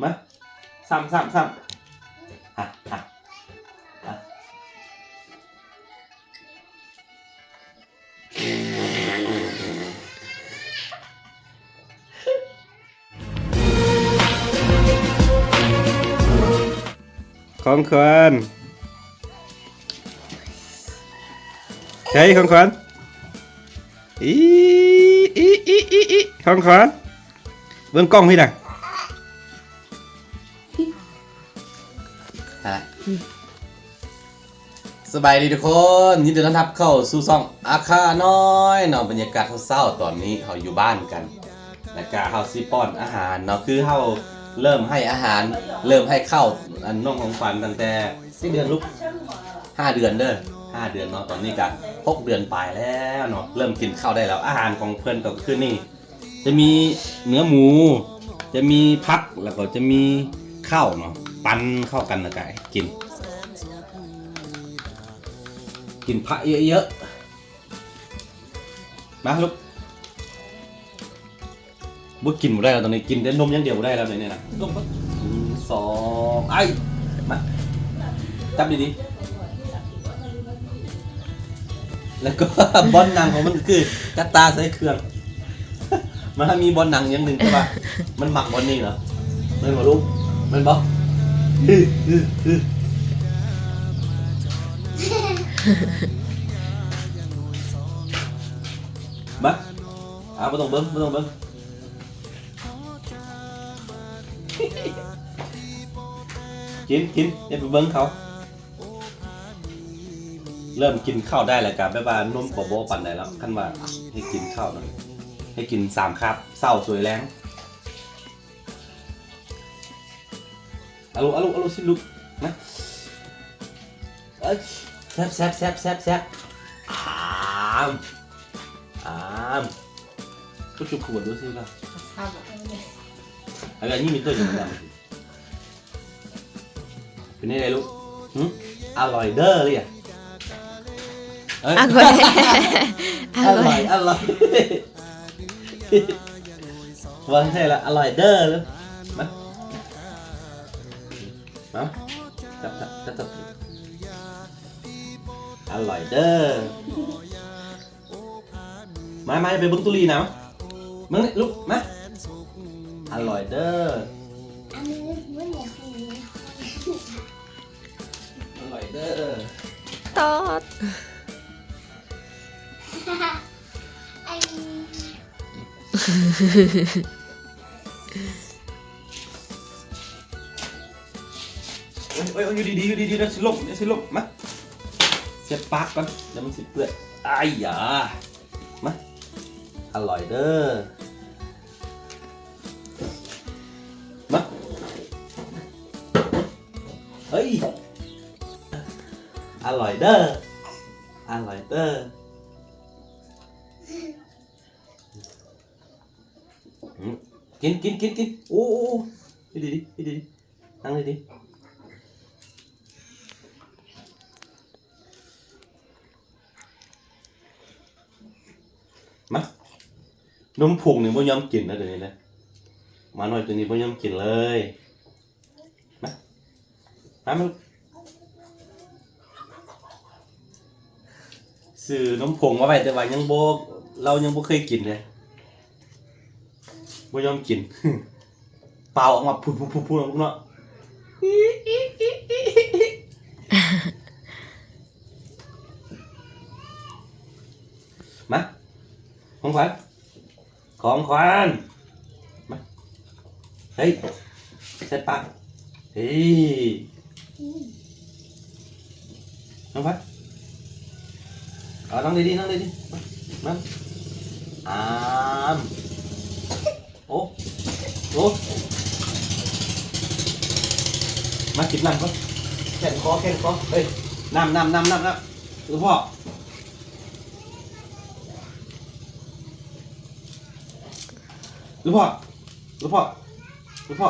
ມາ ຊ້ຳ ຊ້ຳ ຊ້ຳ ຮະ ຮະ ຮະ. ຂອງຂວັນ ໃສຂອງຂວັນ? ອີ ອີ ອີ ອີ ອີ ຂອງຂວັນ ເບິ່ງກ້ອງພີ້ນະ. ສະບາຍດີທຸກຄົນ ຍິນດີຕ້ອນຮັບເຂົ້າສູ່ຊ່ອງອາຄານ້ອຍເນາະ. ບັນຍາກາດເຊົ້າໆ ຕອນນີ້ເຮົາຢູ່ບ້ານກັນ ແລ້ວກະເຮົາຊິປ້ອນອາຫານເນາະ ຄືເຮົາເລີ່ມໃຫ້ອາຫານ ເລີ່ມໃຫ້ເຂົ້າ ອັນ ນ້ອງຂອງຂວັນຕັ້ງແຕ່ຈັກເດືອນລູກ? ຫ້າເດືອນເດີ ຫ້າເດືອນເນາະ. ຕອນນີ້ກະຫົກເດືອນປາຍແລ້ວເນາະ ເລີ່ມກິນເຂົ້າໄດ້ແລ້ວ. ອາຫານຂອງເພິ່ນກະຄືນີ້ ຈະມີເນື້ອໝູ ຈະມີຜັກ ແລ້ວກໍຈະມີເຂົ້າເນາະ ປັ່ນເຂົ້າກັນແລ້ວກໍໃຫ້ກິນ ກິນຜັກເຍາະໆ. ມາລູກ ບໍ່ກິນບໍ່ໄດ້ແລ້ວ ຕອນນີ້ກິນແຕ່ນົມຢ່າງດຽວບໍ່ໄດ້ແລ້ວນີ້ນະ. ລົງມາ ໜຶ່ງ ສອງ ໄອ້ ມາ ຈັບດີໆ. ແລ້ວກໍບ່ອນນັ່ງຂອງມັນກໍຄືກະຕ່າໃສ່ເຄື່ອງ ມັນມີບ່ອນນັ່ງຢ່າງໜຶ່ງ ແຕ່ວ່າມັນມັກບ່ອນນີ້ເນາະ ແມ່ນບໍ່ລູກ? ແມ່ນບໍ່? ຮຶ ຮຶ ຮຶ ມາ ອ່າ ບໍ່ຕ້ອງເບິ່ງ ບໍ່ຕ້ອງເບິ່ງ ກິນ ກິນ ຢ່າໄປເບິ່ງເຂົາ. ເລີ່ມກິນເຂົ້າໄດ້ແລ້ວກະແບບວ່ານົມກໍບໍ່ປານໃດແລ້ວ ຄັນວ່າໃຫ້ກິນເຂົ້ານະ ໃຫ້ກິນສາມຄາບ ເຊົ້າ ສວຍ ແລງ. ອາລູ ອາລູ ອາລູ ຊິລູກ ມາ ເອີຍ ແຊບ ແຊບ ແຊບ ແຊບ ອາມ ອາມ ກໍຈຸກຂວດດູຊິວ່າ ອາການນີ້ມີຕົວຢ່າງນຳ. ເປັນຈັ່ງໃດລູກ? ຫຶ? ອະລ່ອຍເດີເລີຍ ເອີຍ ອະລ່ອຍ ອະລ່ອຍ ອະລ່ອຍ ວ່າໃຊ່ລະ ອະລ່ອຍເດີ. ມາ ມາ ຈັບ ຈັບ ຈັບ ຈັບ ອະລ່ອຍເດີ. ມາ ມາ ໄປເບິ່ງຕຸລີນຳ ເບິ່ງນີ້ລູກ ມາ ອະລ່ອຍເດີ ອະລ່ອຍເດີ ຕອດ. ໂອ້ຍ ໂອ້ຍ ຢູ່ດີໆ ຢູ່ດີໆ ດຽວຊິລົ້ມ ດຽວຊິລົ້ມ ມາ ເຊັດປາກກ່ອນ ດຽວມັນຊິເປື້ອນ ອາຍຢາ ມາ ອະລ່ອຍເດີ ມາ ເຮີ້ຍ ອະລ່ອຍເດີ ອະລ່ອຍເດີ. ກິນ ກິນ ກິນ ກິນ ໂອ້ ໂອ້ ໂອ້ ຢູ່ດີໆ ຢູ່ດີໆ ນັ່ງດີໆ ມາ ນົມຜົງນີ້ບໍ່ຍອມກິນນະ ດຽວນີ້ນະ ໝານ້ອຍໂຕນີ້ບໍ່ຍອມກິນເລີຍ. ມາ ມາ ມາ ຊື້ນົມຜົງມາໄວ້ ແຕ່ວ່າຍັງບໍ່ ລາວຍັງບໍ່ເຄີຍກິນເດ້ ບໍ່ຍອມກິນ ເປົ່າອອກມາ ພຸ້ນໆໆໆ ເນາະ ມາ ຂອງຂວັນ. ຂອງຂວັນ ມາ ເຮີ້ຍ ໃສ່ປາກ ເຮີ້ຍ ນ້ອງຂວັນ ເອົາ ນັ່ງດີໆ ນັ່ງດີໆ ມາ ມາ ອາມ ໂອ້ ໂອ້ ມາ ຈິບນ້ຳກ່ອນ ແຂງຄໍ ແຂງຄໍ ເຮີ້ຍ ນ້ຳ ນ້ຳ ນ້ຳ ນ້ຳ ນ້ຳ ຄືພໍ່ ລູກພໍ່ ລູກພໍ່ ລູກພໍ່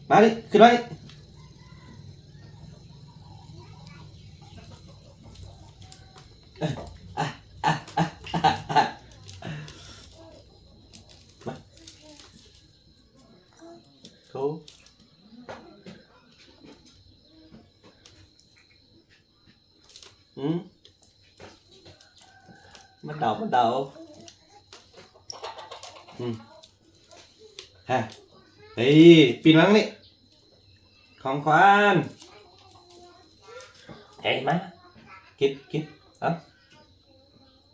ມານີ້ ຂຶ້ນມານີ້ ມາ. ໂຖ ອືມ ມາເດົາ ມາເດົາ ອືມ ຮະ ເອີ ປີນມາທາງນີ້ ຂອງຂວັນ ເອີ ມາ ກິນ ກິນ ເອົາ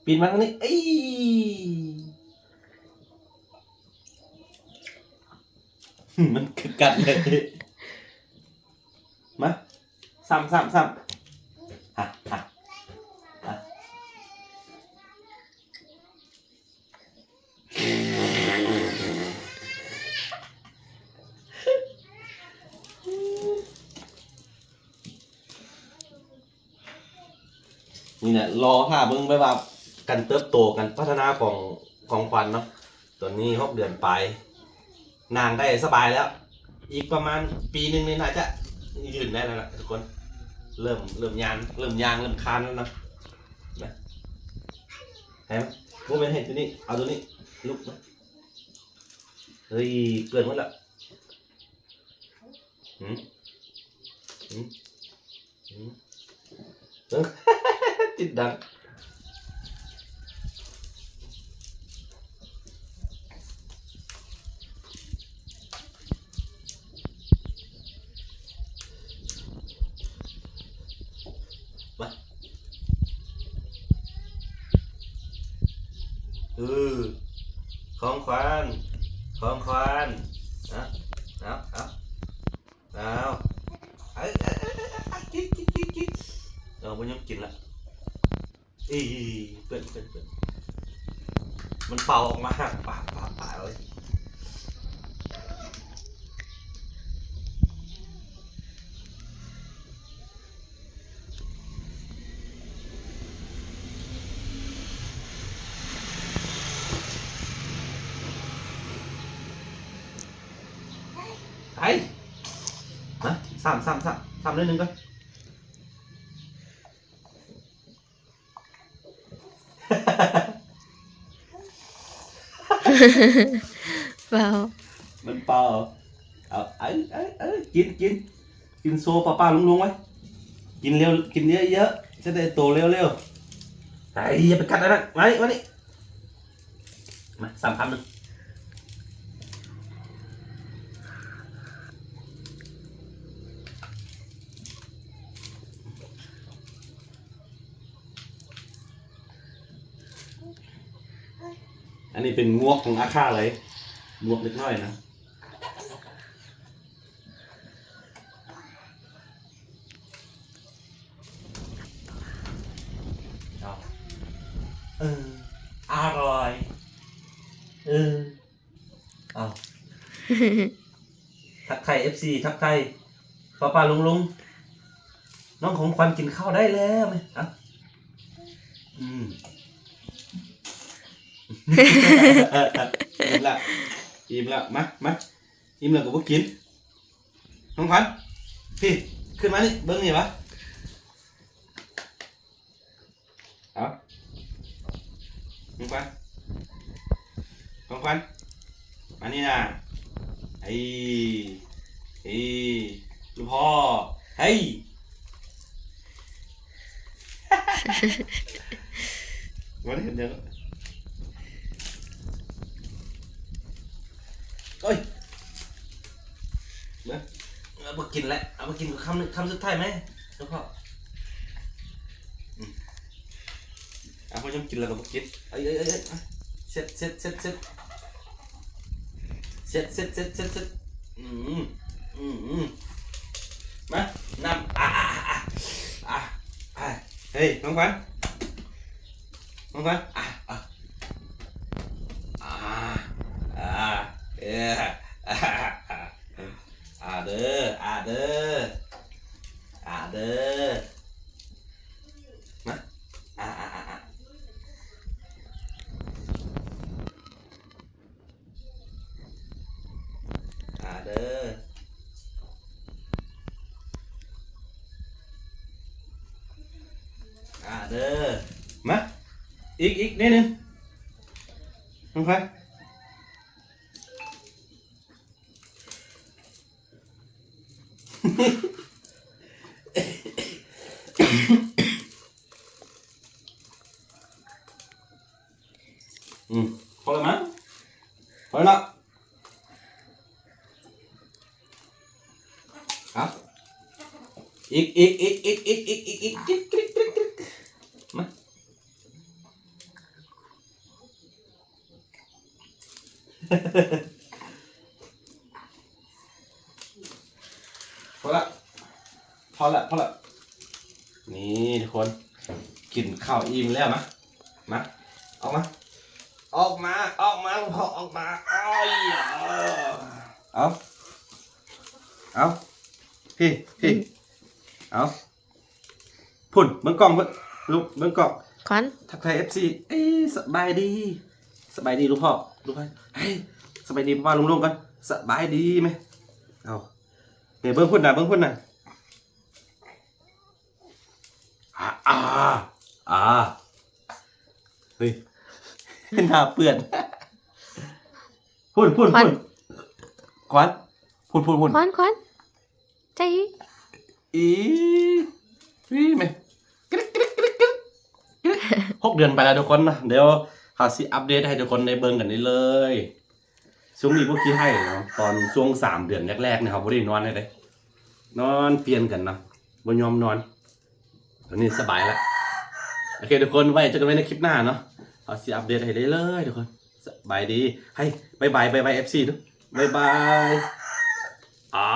ປີນມາທາງນີ້ ເອີ ມັນຄືກັນເລີຍ ມາ ຊ້ຳ ຊ້ຳ ຊ້ຳ ຮະ ຮະ ຮະ. ນີ້ແຫຼະ ລໍຖ້າເບິ່ງແບບວ່າການເຕີບໂຕ ການພັດທະນາຂອງ ຂອງຂວັນເນາະ. ຕອນນີ້ຫົກເດືອນປາຍ ນາງໄດ້ສະບາຍແລ້ວ ອີກປະມານປີໜຶ່ງນີ້ໜ້າຈະຢືນໄດ້ແລ້ວລະທຸກຄົນ ເລີ່ມ ເລີ່ມຍ່າງ ເລີ່ມຍ່າງ ເລີ່ມຄານແລ້ວນະ ນະ ໃຫ້ມັນ ບໍ່ແມ່ນໃຫ້ໂຕນີ້ ເອົາໂຕນີ້ ລຸກມາ ເຮີ້ຍ ເປື້ອນໝົດລະ ຫື ຫື ຫື ເອີ ຕິດດັງ ມາ ເອີ ຂອງຂວັນ ຂອງຂວັນ ເອົາ ເອົາ ເອົາ ເອົາ ເອີ ເອີ ກິນ ກິນ ກິນ ກິນ ເອົາ ບໍ່ຍອມກິນລະ ອີ ເປື້ອນ ເປື້ອນ ເປື້ອນ ມັນເປົ່າອອກມາ ປາ ປາ ປາເລີຍ ໄປ ມາ ຊ້ຳ ຊ້ຳ ຊ້ຳ ຊ້ຳໜ້ອຍໜຶ່ງກ່ອນ ເປົ່າ ມັນເປົ່າ ເອົາ ເອີ ເອີ ເອີ ກິນ ກິນ ກິນໂຊປ້າໆລຸງໆໄວ້ ກິນເລັວ ກິນເຍອະໆ ຈະໄດ້ໂຕເລັວໆ ໄປ ຢ່າໄປກັດອັນນັ້ນ ມານີ້ ມານີ້ ມາ ຊ້ຳຄຳໜຶ່ງ ອັນນີ້ເປັນງວກຂອງອາຄາເລີຍ ງວກເລັກນ້ອຍນະ ເອົາ ເອີ ອະລ່ອຍ ເອີ ເອົາ ທັກທາຍເອັຟຊີ ທັກທາຍປ້າໆລຸງໆ ນ້ອງຂອງຂວັນກິນເຂົ້າໄດ້ແລ້ວ ເອົາ ອືມ ອີ່ມລະ ອີ່ມລະ ມາ ມາ ອີ່ມແລ້ວກໍບໍ່ກິນ ຂອງຂວັນ ພີ້ ຂຶ້ນມານີ້ ເບິ່ງນີ້ວະ ເອົາ ຂອງຂວັນ ຂອງຂວັນ ມານີ້ນະ ໄອ້ ໄອ້ ລູກພໍ່ ເຮີ້ຍ ມັນເຫັນຫຍັງ ໂອ້ຍ ເບິ່ງ ເອົາ ບໍ່ກິນແຫຼະ ເອົາ ບໍ່ກິນ ຄຳ ຄຳສຸດທ້າຍແມ ເຈົ້າພໍ່ ອືມ ເອົາ ບໍ່ຍອມກິນແລ້ວກໍບໍ່ກິນ ເອີຍ ເອີຍ ເອີຍ ເອີຍ ເຊັດ ເຊັດ ເຊັດ ເຊັດ ເຊັດ ເຊັດ ເຊັດ ເຊັດ ອືມ ອືມ ມາ ນ້ຳ ອາ ອາ ອາ ເຮີ້ຍ ຂອງຂວັນ ຂອງຂວັນ ອາ ອາ ອາ ອາ ເອີ ອາເດີ ອາເດີ ອາເດີ ມາ ອາ ອາ ອາ ອາ ອາເດີ ອາເດີ ມາ ອີກ ອີກໜ້ອຍໜຶ່ງ ຂອງຂວັນ ຂ ອືມ ພໍແລ້ວມັ້ງ ພໍແລ້ວເນາະ. ເອົາ ອີກ ອີກ ອີກ ອີກ ອີກ ອີກ ອີກ ອີກ ກຣິກ ກຣິກ ກຣິກ ກຣິກ ມາ. ພໍລະ ພໍລະ ພໍລະ ນີ້ທຸກຄົນ ກິນເຂົ້າອີ່ມແລ້ວ ມາ ມາ ອອກມາ ອອກມາ ອອກມາ ອອກມາ ເອົາ ເອົາ ເອົາ ພີ້ ພີ້ ອືມ ເອົາ ພຸ້ນ ເບິ່ງກ້ອງພຸ້ນ ລຸກ ເບິ່ງກ້ອງ ຂວັນ ທັກທາຍເອັຟຊີ ເອີ ສະບາຍດີ ສະບາຍດີ ລຸງພໍ່ ລຸງພໍ່ ເຮີ້ຍ ສະບາຍດີ ພໍ່ລຸງໆ ກ່ອນ ສະບາຍດີແມ່ ເອົາ ແມ່ເບິ່ງພຸ້ນນະ ເບິ່ງພຸ້ນນະ ອາ ອາ ອາ ເຮີ້ຍ ໜ້າເປື້ອນ ພຸ້ນ ພຸ້ນ ຂວັນ ພຸ້ນ ຂວັນ ພຸ້ນ ພຸ້ນ ຂວັນ ຂວັນ ໃຈ ອີ ອີ ແມ່ ກຣິກ ກຣິກ ກຣິກ ກຣິກ ກຣິກ ຫົກເດືອນໄປແລ້ວທຸກຄົນນະ ດຽວເຮົາຊິອັບເດດໃຫ້ທຸກຄົນໄດ້ເບິ່ງກັນນີ້ເລີຍ ຊ່ວງນີ້ບໍ່ຂີ້ໄຫ້ເນາະ ຕອນຊ່ວງສາມເດືອນແລກໆ ນີ້ເຮົາບໍ່ໄດ້ນອນເລີຍເດ້ ນອນປ່ຽນກັນເນາະ ບໍ່ຍອມນອນ ຕອນນີ້ສະບາຍລະ ໂອເຄທຸກຄົນ ໄວ້ເຈີກັນໃໝ່ໃນຄລິບໜ້າເນາະ ເຮົາຊິອັບເດດໃຫ້ເລື້ອຍໆ ທຸກຄົນ ສະບາຍດີ ໃຫ້ບາຍບາຍ ບາຍບາຍ ເອັຟຊີ ດູ ບາຍບາຍ ອາ